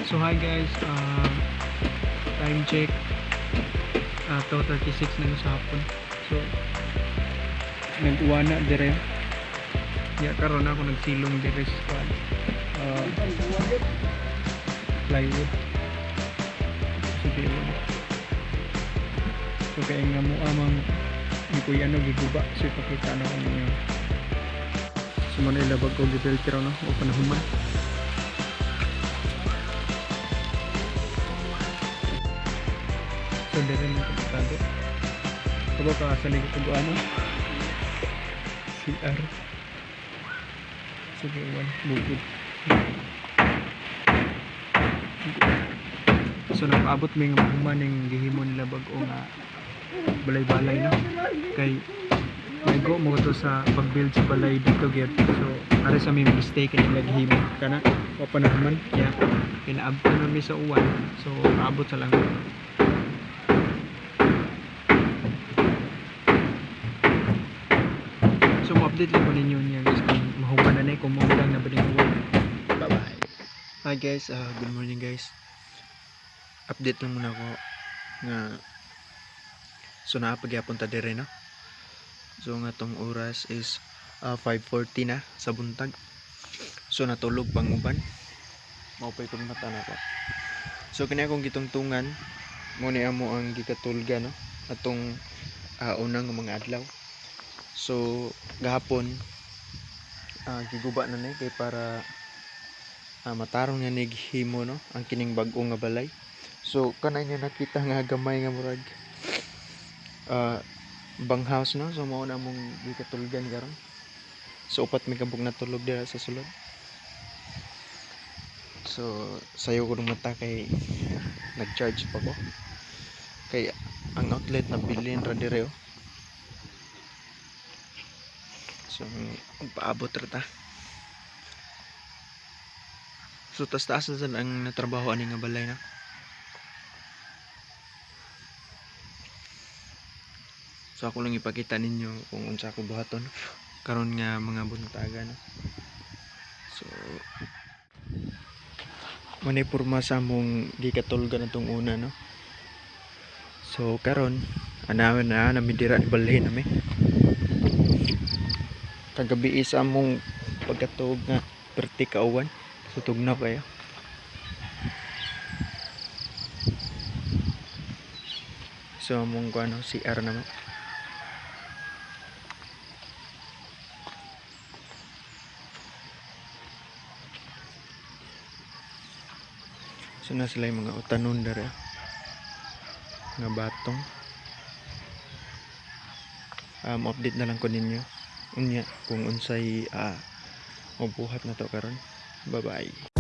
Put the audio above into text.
So hi guys, time check, 2:36 na sa hapon. So nag-uwana dire. Ya, karon ako nagsilong dire sa kuan. Plywood. So kay So kay nga mo amang ni Kuya no giguba, so ipakita na ko ninyo. So mo na ilabag ko gifilter no o panahuman. So dire na kapitado. Kabo ka sa ligo ko ano? CR. Sige, one bukid. So nagpaabot mi nga mahuman ning gihimo nila bag-o nga balay-balay no. Kay maigo mo to sa pag-build sa balay dito gyud. So are sa mi mistake nila gihimo kana wa pa nahuman. Yeah. Kinaabot na mi sa uwan. So paabot sa lang. So mo-update lang ko ninyo niya guys kung mahuman na ni, kung maulang na ba ning uwan. Bye bye. Hi guys, good morning guys. Update lang muna ako nga so naa pagyapon ta dire no. So nga tong oras is 5:40 na sa buntag. So natulog pang uban. Mao pay pagmata nako. So kini akong gitungtungan mo ni amo ang gikatulga no atong unang mga adlaw. So gahapon giguba na ni kay para matarong nga nighimo no ang kining bag-o nga balay. So kanay niyo nakita nga gamay nga murag bang house no. So mao na among gikatulgan karon. So upat mi kabuk natulog dira sa sulod. So sayo ko ng mata kay nag-charge pa ko. Kay ang outlet na bilin ra dire oh. So paabot ra ta. So tas taas na sad ang natrabaho ani nga balay na. So ako lang ipakita ninyo kung unsa ako buhaton karon nga mga buntaga no. So mo ni porma sa among gikatulgan atong una no. So karon ana na nami dira ni balhin nami. Kagabi sa among pagkatuog nga perti kauwan. So tugnaw kayo. So among kuano CR naman. So na sila yung mga utanon dere nga batong. Update na lang ko ninyo unya kung unsay mabuhat na to karon. Bye bye.